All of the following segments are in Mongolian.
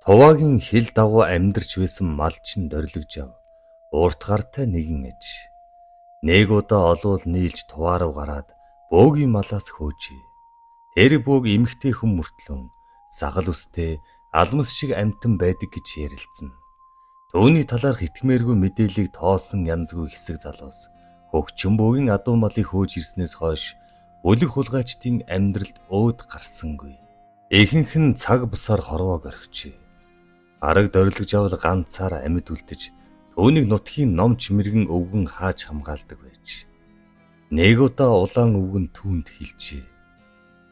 Туваагийн хил дагуу амьдарч байсан малчин Дорилог жав урт гартай нэгэн аж. Нэг удаа олуул нийлж туваа руу гараад бөөгийн малаас хөөжээ. Тэр бөөг эмэгтэй хүн мөртлөн сахал үстэй алмас шиг амьтан байдаг гэж ярилцсан. Түүний талаарх итгэмээргүй мэдээллийг тоосон янзгүй хэсэг залуус хөгчин бөөгийн адуу малыг хөөж ирснээс хойш бүлэг хулгайчдын амьдралд өөд гарсангүй. Ихэнх нь цаг бусаар хорвоог орхижээ. Араг Дорилог жавал ганцаар амьд үлдэж түүнийг нутгийн номч мэрэгэн өвгөн хааж хамгаалдаг байж. Нэг удаа улаан өвгөн түүнд хэлжээ.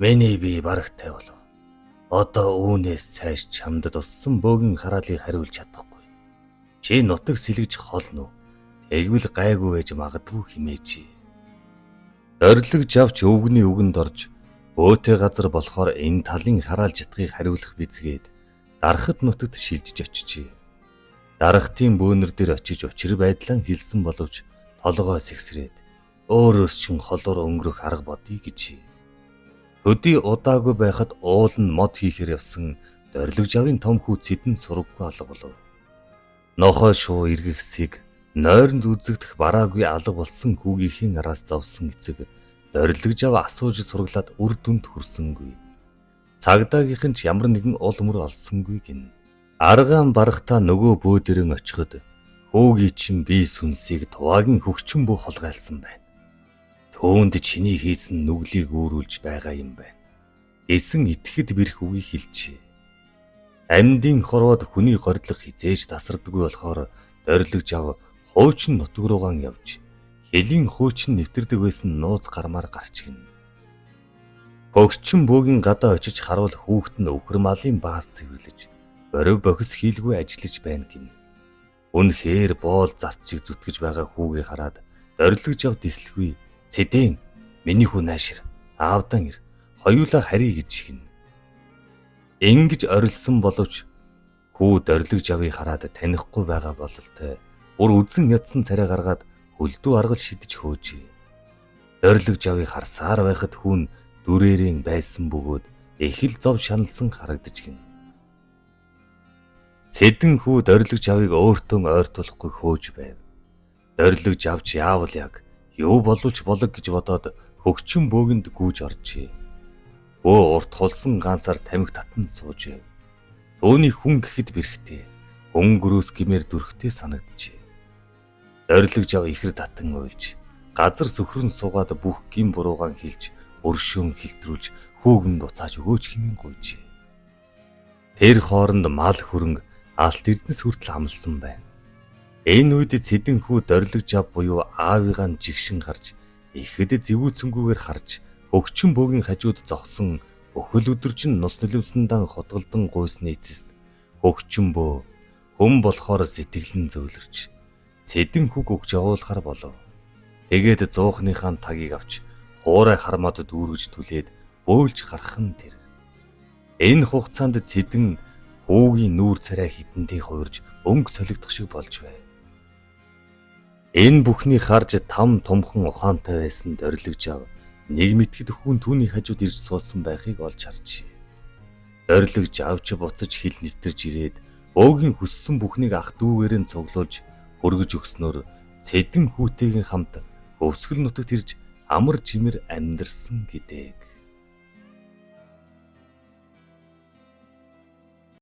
Миний бие барагтай болов. Одоо үүнээс цааш чамд туссан бөөгийн хараалыг хариулж чадахгүй. Чи нутаг сэлгэж холно уу? Тэгвэл гайгүй байж магадгүй химээжээ. Дорилог жавч өвгөний үгэнд орж бөөтэй газар болохоор энэ талын хараал жатгыг хариулах бизгээд дарахад нутагт шилжиж очижээ. Дарахтын бөөнөр дээр очиж учир байдлаа хэлсэн боловч толгой сэгсрээд өөрөөс чинь холоор өнгөрөх арга бодъё гэжээ. Төдий удаагүй байхад уул нь мод хийхээр явсан Дорилог жавын том хүү Цэдэн сураггүй алга болов. Нохой шуу эргэхсийг нойронд үзэгдэх бараагүй алга болсон хүүгийнхээ араас зовсон эцэг Дорилог жав асууж сураглаад үр дүнд хүрсэнгүй. Цагдаагийнхан ч ямар нэгэн ул мөр олсонгүй гин. Аргаан барахтаа нөгөө бөөдөрөн очиход хүүгийн чинь бие сүнсийг туваагийн хөгчин бөө хулгайлсан байна. Түүнд чиний хийсэн нүглийг үүрүүлж байгаа юм байна. Гэсэн итгэхэд бэрх үгийг хэлжээ. Амьдын хорвоод хүний горилго хизээж тасардаггүй болохоор Дорилог жав хуучин нутаг руугаан явж хөлийн хуучин нэвтэрдэг байсан нууц гармаар гарч гин. Хөгчин бөөгийн гадаа очиж харуул хүүхэд нь өхөр малын баас цэвэрлэж борив бохис хийлгүй ажиллаж байна гин. Үнэхээр боол зарц шиг зүтгэж байгаа хүүгийг хараад Дорилог жав дислэхгүй. Цэдэн миний хүү наашир аавдан ир хоёулаа харъя гэж гин. Ингэж орилсон боловч хүү Дорилог жавыг хараад танихгүй байгаа бололтой бүр үзэн ядсан царай гаргаад хөлдөө аргал шидэж хөөжээ. Дорилог жавыг харсаар байхад хүүн дүрээрэн байсан бөгөөд их л зов шаналсан харагдаж гин. Цэдэн хүү Дорилог жавыг өөртөө ойртуулахгүй хөөж байв. Дорилог жавч яавал яг юу боловч болог гэж бодоод хөгчин бөөгөнд гүйж оржээ. Бөө урт хулсан ганцаар тамхи татан сууж. Түүний хүн гэхэд бэрхтээ, өнгөрөөс гимээр дүрхтэй санагджээ. Дорилог жав ихэр татан уйлж, газар сөхрөн суугаад бүх гим буруугаан хэлж, өршөөн хилтрүүлж хүүг нь буцааж өгөөч хэмээн гуйжээ. Тэр хооронд мал хөрөнгө алт эрдэнэс хүртэл амлсан байна. Энэ үед Цэдэн хүү Дорилог жав буюу аавыгаа нь жигшин гарч ихэд зэвүүцэнгүүгээр харж хөгчин бөөгийн хажууд зогсон бүхэл өдөржин нус нулимсандан хутгалдан гуйсны эцэст хөгчин бөө хүн болохоор сэтгэл нь зөөлрч Цэдэн хүүг өгч явуулахар болов. Тэгээд зуухныхаа тагийг авч хуурай хармаадад үүргэж түлээд бөөлж гарах нь тэр. Энэ хугацаанд Цэдэн хүүгийн нүүр царай хитэнтэй хувирж өнгө солигдох шиг болж байв. Энэ бүхний харж там томхон ухаантай байсан Дорилог жав нэг мэтгэд хүн түүний хажууд ирж суусан байхыг олж харжээ. Дорилог жавч буцаж хил нэвтэрж ирээд бөөгийн хүссэн бүхнийг ах дүүгээр нь цуглуулж хөргөж өгснөөр Цэдэн хүүтэйгэн хамт өвсгөл нутагт ирж амар жимэр амьдарсан гэдэг.